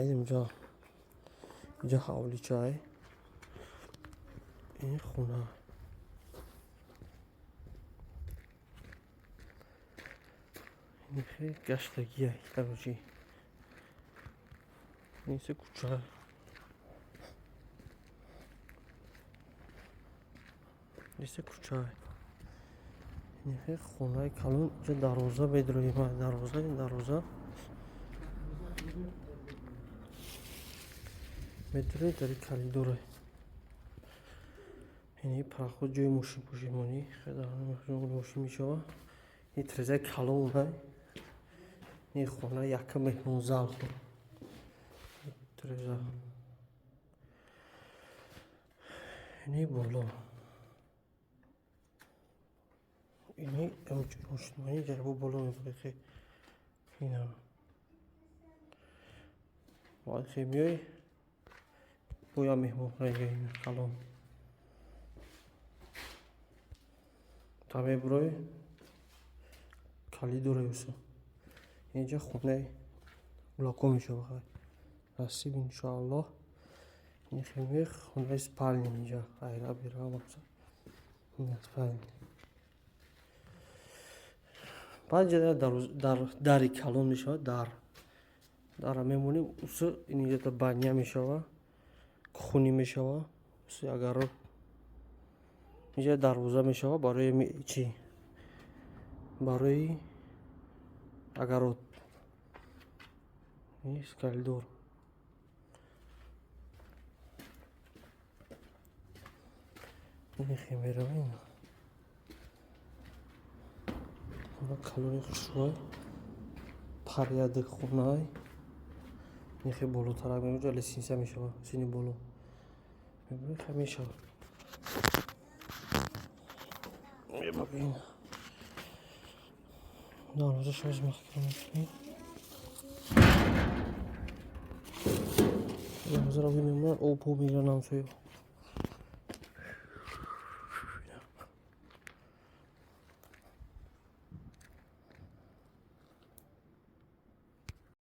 Инҷо, инҷо ҳавличай, ин хона. Ин хеле гаштагия, короче. Ин се кӯча. Ин се кӯча. Ин хеле хонаи калон, инҷо дарвоза медроем, дарвоза, ин дарвоза медрои дар коридоре. Ини проход, ҷои мошинпошимонӣ, мошин мешава. Ин тирезаи калон, ин хона якум меҳмонзал. Тиреза. Ини боло. Ини мошинмонӣ ҷайбо боло мебарӣ. Ина. Хе меои, боя меҳмонхона калон. Та мебурои калидоре уса. Инҷа хонаи гулако мешава. Насиб, иншоаллоҳ. Ин хеле хонаи спальня инҷа. Айра бира мақсад. Ин спальня. Баъд инҷа дар дари калон мешавад, дар. Дара мемонем, уса инҷа баня мешава, кухонӣ мешава. Уса агар инҷа дарвоза мешава барои чӣ? Барои огород. Ис коридор. Ин хе меравем. Хона калони хушрӯй. Порядок хонай. Ин хе болотарак мемоҷа лестница мешава, сини боло. Мебинӣ, хе мешава. Мебабин. Дарвоза шоз маҳкам мекунем. Дарвозаро мемонад, об мегирад ҳамсоя.